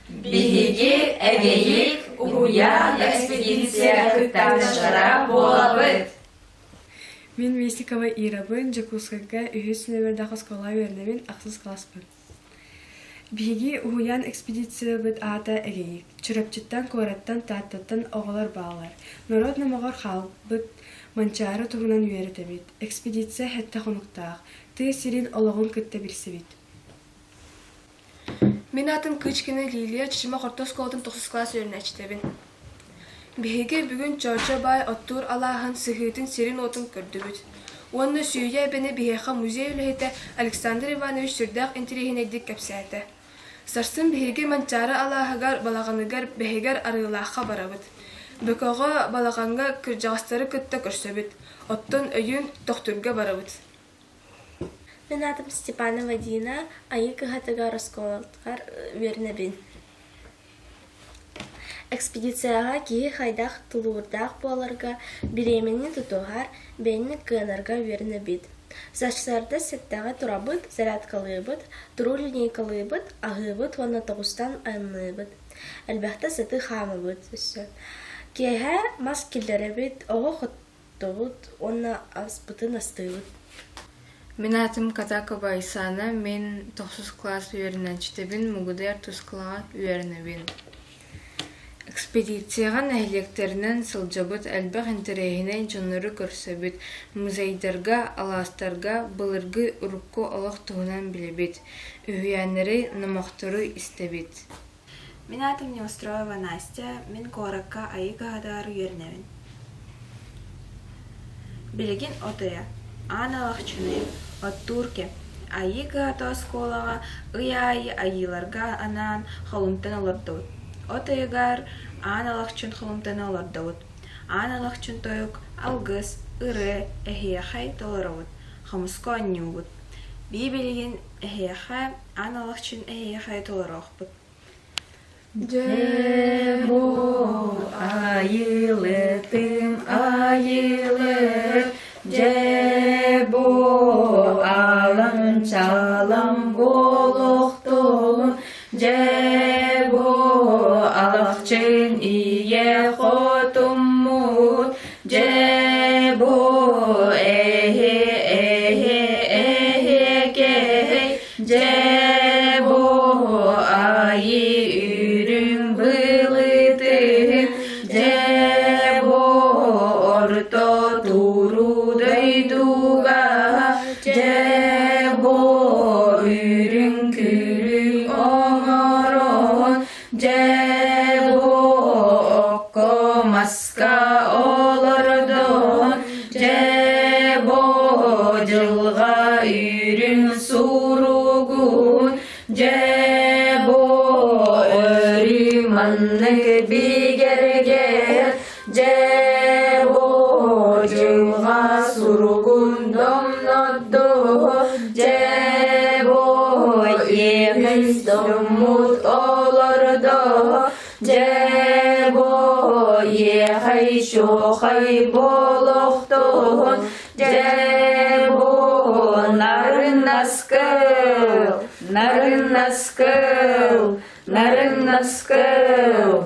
Биһиги Эгэйик уһуйаан экспедиция кыттааччылара буолабыт. Мин Местникова Ирабын, Дьокуускайга үһүс нүөмэрдээх оскуолаҕа үөрэнэбин, ахсыс кылааспын. Биһиги уһуйаан экспедициябыт аата Эгэйик. Чурапчыттан, куораттан, Тааттаттан оҕолор бааллар. Норуот номоҕор хаалбыт Манчаары туһунан үөрэтэбит. Экспедиция сэттэ хонуктаах. Тыа сирин олоҕун кытта билсибит. Мин аатым Кычкина Лилия, Чычымах орто оскуолатын тохсус кылаас үөрэнээччитэбин. Биһиги бүгүн Чоочо баай оттуур алааһын сыһыытын сирин-уотун көрдүбүт. Уонна Сүүйэ эбэни биһиэхэ музей үлэһитэ Александр Иванович сүрдээх интэриэһинэйдик кэпсээтэ. Сарсын биһиги Манчаары алааһыгар, балаҕаныгар, бэһигэр Арыылаахха барабыт. Бөкөҕө, балаҕаҥҥа кырдьаҕастары кытта көрсөбүт. Оттон өйүүн Төхтүргэ барабыт. Мин аатым Степанова Дина, Айыы кыһатыгар оскуолатыгар үөрэнэбин. Экспедицияҕа киһи хайдах тулуурдаах буоларга, бириэмэни тутуһар, бэйэни кыанарга үөрэнэбит. Сарсыарда сэттэҕэ турабыт, зарядкалыыбыт, туруу линейкалыыбыт, аһыыбыт уонна тоҕустан айанныыбыт. Элбэхтэ сытыы хаамабыт өссө. Киэһэ мас киллэрэбит, оҕо Тоҕут уонна аспытын астыыбыт. Мин аатым Катакова Айсана, мин тохсус кылаас үөрэнээччитэбин, Мугудай Тускулаҕа үөрэнэбин. Экспедицияҕа нэһилиэктэринэн сылдьабыт, элбэх интэриэһинэй дьоннору көрсөбүт, музейдарга, алаастарга былыргы урукку олох туһунан билэбит, үһүйээннэри, номохтору истэбит. Мин аатым Неустроева Настя, мин куоракка Айыы кыһатыгар үөрэнэбин. Билигин от ыйа, аан Алахчыны, оттуур кэм. Айыы кыһата оскуолаҕа ый аайы айыыларга анаан холумтан олордубут. От ыйыгар Аан Алахчын холумтаны олордобут. Аан Алахчын тойук, алгыс, ырыа, эһиэхэй толоробут, хомуска оонньуубут. Бии билигин эһиэхэ Аан Алахчын эһиэхэ толоруохпут. Дьэ бу айылытым айылыт, дьэ бу алам-чалам буолуохтун, дьэ бу алахчын ийэ хотуммут, дьэ бу эһи эһи эһиэкэй Дьэ бу айыы үрүҥ былытын, дьэ бу орто туруу дойдуга, дьэ бу үрүҥ күлүҥ оҥорон, дьэ бу окко маска олордон, дьэ бу дьылҕа үрүҥ суругун, дьэ бу өрүү маннык бигэргэр, дьэ бу дьылҕа суругун домнодо, дьэ бу иэҕис доммут олордо, Дьэ бу иэхэй чуохай буолуохтун, дьэ бу нарын наскыл, нарын наскыл, нарын наскыл.